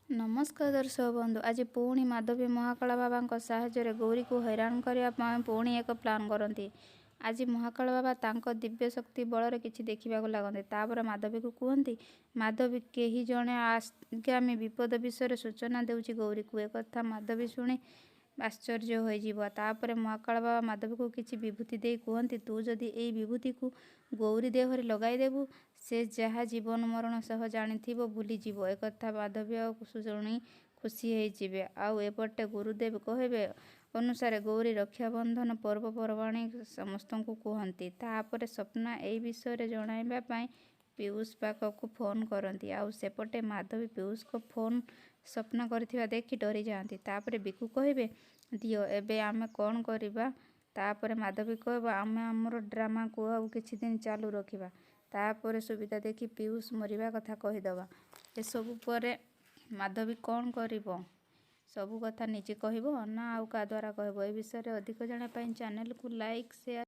ନମସ୍କାର ଦର୍ଶକ ବନ୍ଧୁ, ଆଜି ପୁଣି ମାଧବୀ ମହାକାଳ ବାବାଙ୍କ ସାହାଯ୍ୟରେ ଗୌରୀକୁ ହଇରାଣ କରିବା ପାଇଁ ପୁଣି ଏକ ପ୍ଲାନ୍ କରନ୍ତି। ଆଜି ମହାକାଳ ବାବା ତାଙ୍କ ଦିବ୍ୟ ଶକ୍ତି ବଳରେ କିଛି ଦେଖିବାକୁ ଲାଗନ୍ତି। ତାପରେ ମାଧବୀକୁ କୁହନ୍ତି, ମାଧବୀ, କେହି ଜଣେ ଆଗାମୀ ବିପଦ ବିଷୟରେ ସୂଚନା ଦେଉଛି ଗୌରୀକୁ। ଏକଥା ମାଧବୀ ଶୁଣି ଆଶ୍ଚର୍ଯ୍ୟ ହୋଇଯିବ। ତାପରେ ମହାକାଳ ବାବା ମାଧବୀକୁ କିଛି ବିଭୂତି ଦେଇ କୁହନ୍ତି, ତୁ ଯଦି ଏଇ ବିଭୂତିକୁ ଗୌରୀ ଦେହରେ ଲଗାଇଦେବୁ, ସେ ଯାହା ଜୀବନ ମରଣ ସହ ଜାଣିଥିବ ଭୁଲିଯିବ। ଏକଥା ମାଧବୀ ଆଉ ଶୁଣି ଖୁସି ହେଇଯିବେ। ଆଉ ଏପଟେ ଗୁରୁଦେବ କହିବେ ଅନୁସାରେ ଗୌରୀ ରକ୍ଷାବନ୍ଧନ ପର୍ବପର୍ବାଣି ସମସ୍ତଙ୍କୁ କୁହନ୍ତି। ତାପରେ ସ୍ୱପ୍ନା ଏଇ ବିଷୟରେ ଜଣାଇବା ପାଇଁ ପିୟୁଷ ପାଖକୁ ଫୋନ୍ କରନ୍ତି। ଆଉ ସେପଟେ ମାଧବୀ ପିୟୁଷଙ୍କ ଫୋନ୍ ସ୍ୱପ୍ନା କରିଥିବା ଦେଖି ଡରିଯାଆନ୍ତି। ତାପରେ ବିକୁ କହିବେ, ଦିଅ, ଏବେ ଆମେ କ'ଣ କରିବା? ତାପରେ ମାଧବୀ କହିବ, ଆମେ ଆମର ଡ୍ରାମାକୁ ଆଉ କିଛି ଦିନ ଚାଲୁ ରଖିବା। ତାପରେ ସୁବିଧା ଦେଖି ପିୟୁଷ ମରିବା କଥା କହିଦେବା। ଏସବୁ ପରେ ମାଧବୀ କ'ଣ କରିବ? ସବୁ କଥା ନିଜେ କହିବ ନା ଆଉ କାହା ଦ୍ୱାରା କହିବ? ଏ ବିଷୟରେ ଅଧିକ ଜାଣିବା ପାଇଁ ଚ୍ୟାନେଲକୁ ଲାଇକ୍, ସେୟାର